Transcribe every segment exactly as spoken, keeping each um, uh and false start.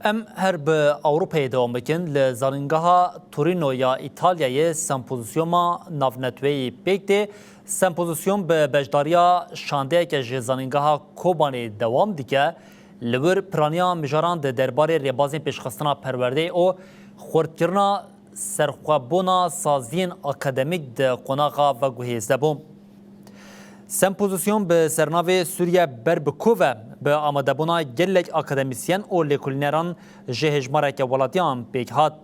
Em her bi Ewropayê dewam bikin. Li zanîngeha Torino ya Îtalyayê sempozisyoma navneteweyî pêk tê. Sempozisyon bi beşdariya şandeyeke ji Zanîngeha Kobanê dewam dike. Li wir piraniya mijaran di derbarê rêbazên pêşxistina perwerdeyê û xurtkirina serxwebûna saziyên akademîk di qonaxa veguhêz de bû. Sempozisyon bi sernavê Sûriye ber bi ku ve bi amadebûna gelek akademîsyen û lêkolîneran ji hejmareke welatiyan pêk hat.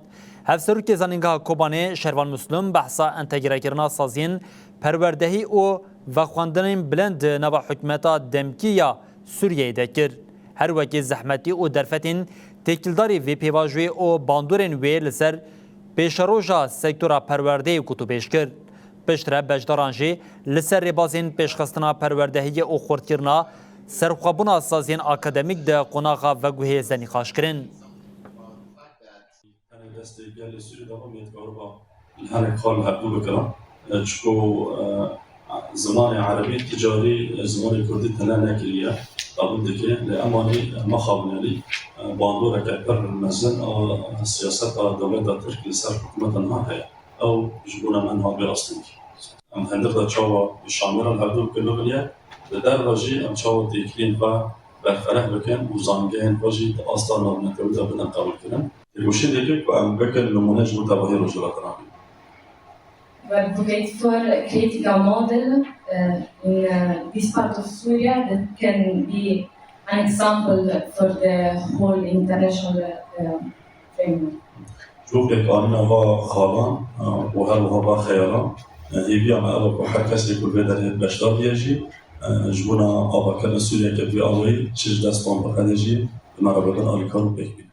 Hevserokê Zanîngeha Kobanê Şervan Muslim behsa entegrekirina saziyên perwerdehî û vexwendinên bilind di nava hikûmeta demkî ya Sûriyeyê de kir. Her wekî zehmetî û derfetên têkildarî vê pêvajoyê û bandorên wê li ser pêşeroja sektora perwerdeyê gotûbêj kir. Piştre beşdaran jî li ser rêbazên pêşxistina perwerdehiyê û xurtkirina serxwebûna saziyên akademîk di qonaxa veguhêz de nîqaş kirin. Hinek destê gelê Sûrî de bû, mîyetka Ewropa li hinek xal hevdû bikira. Çiku, e, zimanê erebî ticarî, e, zimanê kurdî tune nekiriye. Qabûl dike, lê emanî, e, mexabin, yanî, e, bandoreke pir mezin a siyaseta dewleta Tirk li ser hikûmeta niha heye. Ew ji bona me niha bê astengî. Em hundir de çawa şameran hevdû bike bibiniye, li derve jî em çawa têkiliyên xwe berfireh bikin û zanîngehên xwe jî di asta navnetewî de bidin qebûlkirin. Têkoşîn dike ku em bikin nimûne ji bo tevahî Rojhilata Navîn. We advocate for creating a model, uh, in, uh, this part of Syria that can be an example for the whole international, uh, framework. Ji bo pêkanîna va xalan, uh, û her wiha va xeyalan, uh, hêviya me ew e ku her kesê ku li vê derê beşdar bûye jî, uh, ji bona avakirina Sûriyeke bi vî awayî çi ji dest wan bixwede jî, bi me re bibin alîkar û pêk bînin.